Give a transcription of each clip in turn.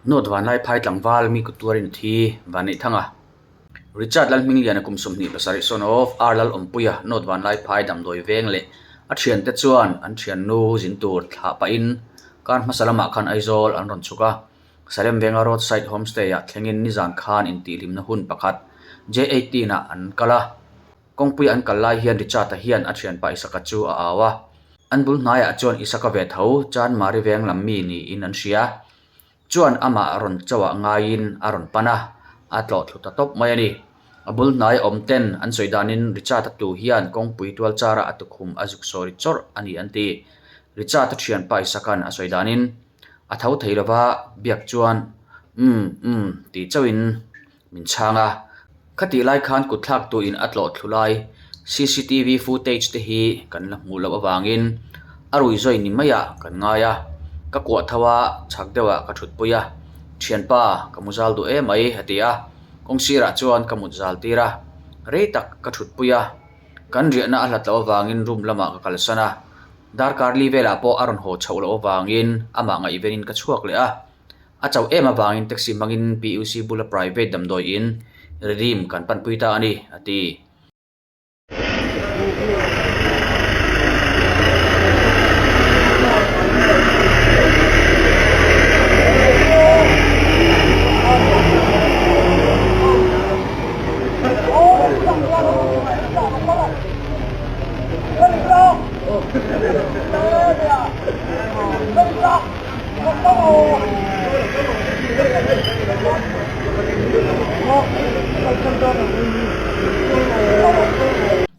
North Vanlaiphai tlangval mi kut tuarin a thi Vanneihthanga. Richard Lalhmingliana kum 27 son of R Lalawmpuia North Vanlaiphai damdawi veng leh a thiante chuan an thiannu zin tur thlah pahin kar hmasa lamah khan Aizawl an rawn chhuk a. Salem venga roadside homestay ah thlengin nizan khan intihhlimna hun pakhat J18 ah an kal a. Kawngpui an kal lai hian Richard-a hian a thianpa Isaka chu a au a. An bul hnaiah chuan Isaka ve tho Chanmari veng lam mi niin an hria. Chuan amah rawn chauhah ngaiin a rawn pan a, a tlawh thlu ta tawp mai a ni. A bul hnai awm ten an sawi danin Richard-a tu hian kawngpui tual chara a tukhum a zuk sawi chawrh a ni an ti. Richard-a thianpa Isaka'n a sawi danin a tho thei lova biak chuan umm umm tih chauhin min chhang a. Khatih lai khan kut thlak tuin a tlawh thlu lai cctv footage te hi kan la hmuh loh avangin a rui zawi ni maiah kan ngai a, ka kuah tho a, chhak deuhah ka thutpui a, thianpa ka mu zal duh em mai a ti a, kawng sirah chuan ka mut zal tir a, rei tak ka thutpui a, kan riahna a hlat loh avangin room lamah ka kalsan a, darkar li velah pawh a rawn haw chhoh loh avangin amah ngaihvenin ka chhuak leh a. A chauh em avangin taxi hmangin PUC bula private damdawi in Redeem kan panpui ta a ni, a ti.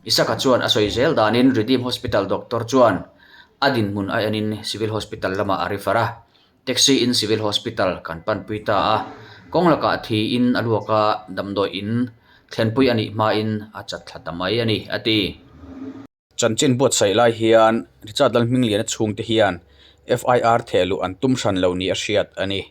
Isaka chuan a sawi zel danin Redeem Hospital doctor chuan a dinhmun a enin Civil Hospital lamah a refer a, taxi in Civil Hospital kan panpui ta a, kawng lakah thiin a luak a, damdawi in thlenpui a nih hmain a chat thla ta mai a ni, a ti. Chanchin buatsaih lai hian Richard Lalhmingliana chhungte hian FIR thehluh an tum hran lo ni a hriat a ni.